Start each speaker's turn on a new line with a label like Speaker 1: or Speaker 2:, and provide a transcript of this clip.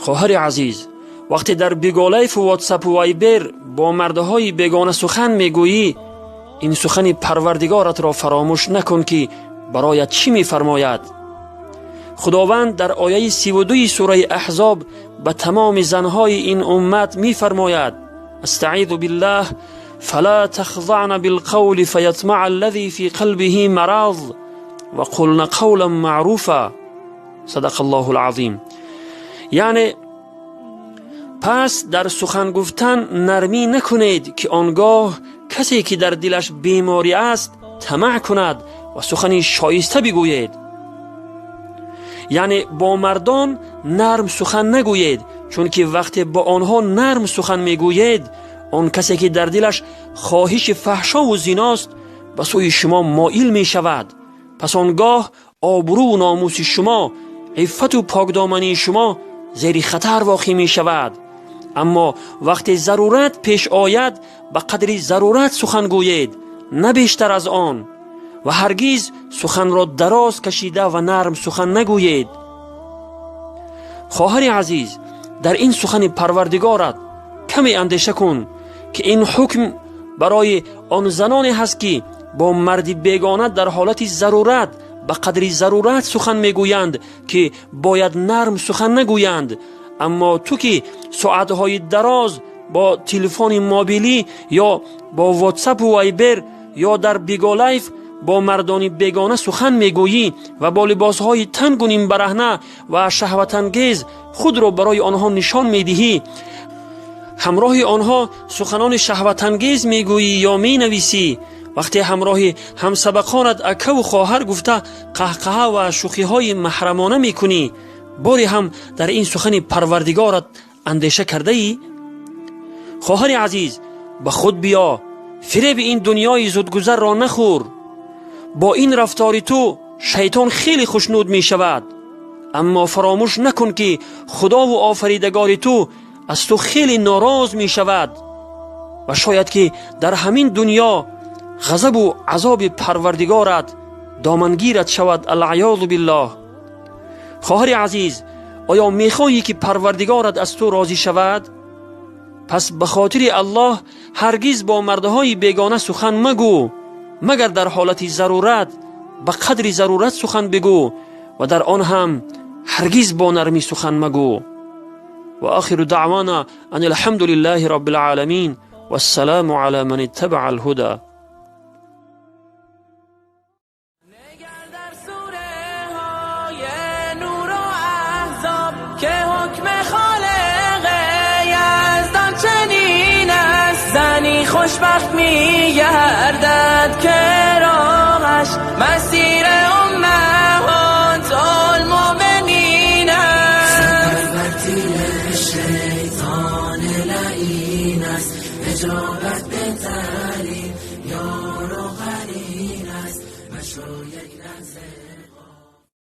Speaker 1: Хоҳари азиз, вақте дар Биголайфу Ватсапу Вайбер бо мардҳои бегона сухан мегӯӣ, ин сухани Парвардигоратро фаромӯш накун, ки бароят чӣ мефармояд. Худованд дар ояи 32 сураи Аҳзоб ба тамоми занҳои ин уммат мефармояд: астаизу биллаҳ, фала тахзаъна билқавли фаятмаъа аллази фи қалбиҳи мараз ва қулна қавлан маъруфа. Садақа Аллоҳу алазим. Яъне пас дар сухан гуфтан нармӣ накунед, ки он гоҳ касе ки дар дилаш беморӣ аст тамаъ кунад ва сухани шоиста бигӯед. Яъне бо мардон нарм сухан нагӯед, чунки вақте бо онҳо нарм сухан мегӯед, он касе ки дар дилаш хоҳиши фаҳшову зиност ба сӯи шумо моил мешавад. Пас он гоҳ обрӯву номуси шумо, иффату покдомании шумо зери хатар воқеъ мешавад. Аммо вақте зарурат пеш ояд, ба қадри зарурат сухан гӯед, на бештар аз он, ва ҳаргиз суханро дароз кашида ва нарм сухан нагӯед. Хоҳари азиз, дар ин сухани Парвардигорат каме андеша кун, ки ин ҳукм барои он заноне ҳаст, ки бо марди бегона дар ҳолати зарурат ба қадри зарурат сухан мегӯянд, ки бояд нарм сухан нагӯянд. Аммо ту ки соатҳои дароз бо телефони мобилӣ ё бо Ватсапу Вайбер ё дар Биголайф бо мардони бегона сухан мегӯӣ ва бо либосҳои тангу нимбараҳна ва шаҳватангез худро барои онҳо нишон медиҳӣ, ҳамроҳи онҳо суханони шаҳватангез мегӯӣ ё менависӣ, вақте ҳамроҳи ҳамсабақонат акаву хоҳар гуфта қаҳқаҳа ва шӯхиҳои маҳрамона мекунӣ, боре ҳам дар ин сухани Парвардигорат андеша кардаӣ? Хоҳари азиз, ба худ биё, фиреби ин дунёи зудгузарро нахӯр. Бо ин рафтори ту шайтон хеле хушнуд мешавад. Аммо фаромӯш накун, ки Худову Офаридагори ту аз ту хеле нороз мешавад ва шояд ки дар ҳамин дунё ғазабу азоби Парвардигорат домангират шавад, алъаёзу биллоҳ. Хоҳари азиз, оё мехоҳӣ, ки Парвардигорат аз ту розӣ шавад? Пас ба хотири Аллоҳ ҳаргиз бо мардҳои бегона сухан магӯ, магар дар ҳолати зарурат ба қадри зарурат сухан бигӯ ва дар он ҳам ҳаргиз бо нармӣ сухан магӯ. Ва охиру даъвана ан алҳамду лиллаҳи робби лъоламин, вассалому ала ман иттабаа алҳуда.
Speaker 2: که حکم خالق یزدان چنین است، زنی خوشبخت میگردد که راهش مسیر امهات المؤمنین است.
Speaker 3: سپر بر تیر شیطان لعین است، اجابت بهترین یار و قرین است. مشو یک لحظه.